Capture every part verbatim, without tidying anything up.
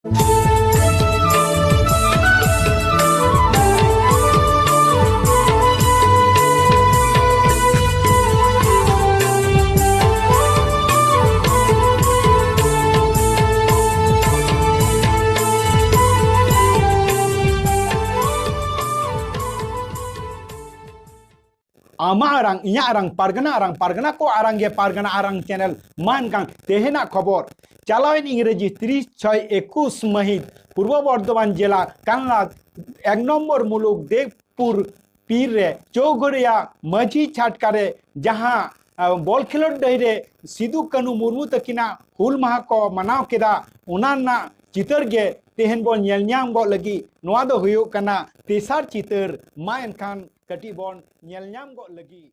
ᱟᱢᱟᱜ ᱟᱲᱟᱝ, ᱤᱧᱟᱹᱜ ᱟᱲᱟᱝ, ᱯᱟᱨᱜᱟᱱᱟ ᱟᱲᱟᱝ, ᱯᱟᱨᱜᱟᱱᱟ ᱠᱚ ᱟᱲᱟᱝ ᱜᱮ ᱯᱟᱨᱜᱟᱱᱟ ᱟᱲᱟᱝ ᱪᱮᱱᱮᱞ᱾ ᱢᱟ ᱮᱱᱠᱷᱟᱱ ᱛᱮᱦᱮᱧᱟᱜ ᱠᱷᱚᱵᱚᱨ᱾ ᱪᱟᱞᱟᱣᱮᱱ ᱤᱝᱨᱮᱡᱤ ᱛᱤᱨᱤᱥ ᱪᱷᱚᱭ ᱮᱠᱩᱥ ᱢᱟᱹᱦᱤᱛ ᱯᱩᱨᱵᱚ ᱵᱚᱨᱫᱷᱚᱢᱟᱱ ᱡᱮᱞᱟ ᱠᱟᱱᱞᱟ ᱮᱠ ᱱᱚᱢᱵᱚᱨ ᱢᱩᱞᱩᱠ ᱫᱮᱵᱽᱯᱩᱨ ᱯᱤᱨ ᱨᱮ ᱪᱳᱣᱜᱷᱚᱲᱤᱭᱟ ᱢᱟᱹᱡᱷᱤ ᱪᱷᱟᱴᱠᱟ ᱨᱮ ᱡᱟᱦᱟᱸ, ᱟ, ᱵᱚᱞ ᱠᱷᱮᱞᱳᱰ ᱰᱟᱹᱦᱤ ᱨᱮ ᱥᱤᱫᱩ ᱠᱟᱹᱱᱦᱩ ᱢᱩᱨᱢᱩ ᱛᱟᱹᱠᱤᱱᱟᱜ ᱦᱩᱞ ᱢᱟᱦᱟ ᱠᱚ ᱢᱟᱱᱟᱣ ᱠᱮᱫᱟ, ᱚᱱᱟ ᱨᱮᱱᱟᱜ ᱪᱤᱛᱟᱹᱨ ᱜᱮ ᱛᱮᱦᱮᱧ ᱵᱚᱱ ᱧᱮᱞ ᱧᱟᱢ ᱜᱚᱫ ᱞᱟᱹᱜᱤᱫ᱾ ᱱᱚᱣᱟ ᱫᱚ ᱦᱩᱭᱩᱜ ᱠᱟᱱᱟ ᱛᱮᱥᱟᱨ ᱪᱤᱛᱟᱹᱨ᱾ ᱢᱟ ᱮᱱᱠᱷᱟᱱ ᱠᱟᱹᱴᱤᱡ ᱵᱚᱱ ᱧᱮᱞ ᱧᱟᱢ ᱜᱚᱫ ᱞᱟᱹᱜᱤᱫ᱾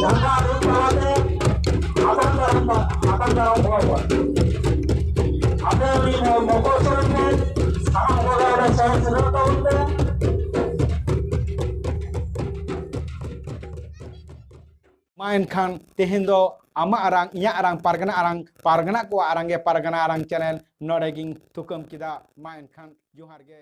ᱡᱟᱦᱟᱸ ᱨᱩᱯ ᱛᱟᱞᱟᱛᱮ ᱟᱛᱟᱝ ᱫᱟᱨᱟᱢ ᱫᱟ-, ᱟᱛᱟᱝ ᱫᱟᱨᱟᱢ ᱠᱚᱣᱟ ᱵᱚᱱ᱾ ᱟᱯᱮ ᱩᱱᱤ ᱢᱚᱠᱚᱨ ᱥᱚᱨᱮᱱ ᱜᱮ ᱥᱟᱱᱟᱢ ᱠᱚᱜᱮ ᱚᱸᱰᱮ ᱥᱚᱦᱚᱨ ᱥᱮᱴᱮᱨ ᱛᱟᱵᱚᱱ ᱯᱮ᱾ ᱢᱟ ᱮᱱᱠᱷᱟᱱ ᱛᱮᱦᱮᱧ ᱫᱚ ᱟᱢᱟᱜ ᱟᱲᱟᱝ, ᱤᱧᱟᱹᱜ ᱟᱲᱟᱝ, ᱯᱟᱨᱜᱟᱱᱟ ᱟᱲᱟᱝ, ᱯᱟᱨᱜᱟᱱᱟ ᱠᱚᱣᱟᱜ ᱟᱲᱟᱝ ᱜᱮ ᱯᱟᱨᱜᱟᱱᱟ ᱟᱲᱟᱝ ᱪᱮᱱᱮᱞ ᱱᱚᱰᱮ ᱜᱤᱧ ᱛᱷᱩᱠᱟᱹᱢ ᱠᱮᱫᱟ᱾ ᱢᱟ ᱮᱱᱠᱷᱟᱱ ᱡᱚᱦᱟᱨ ᱜᱮ᱾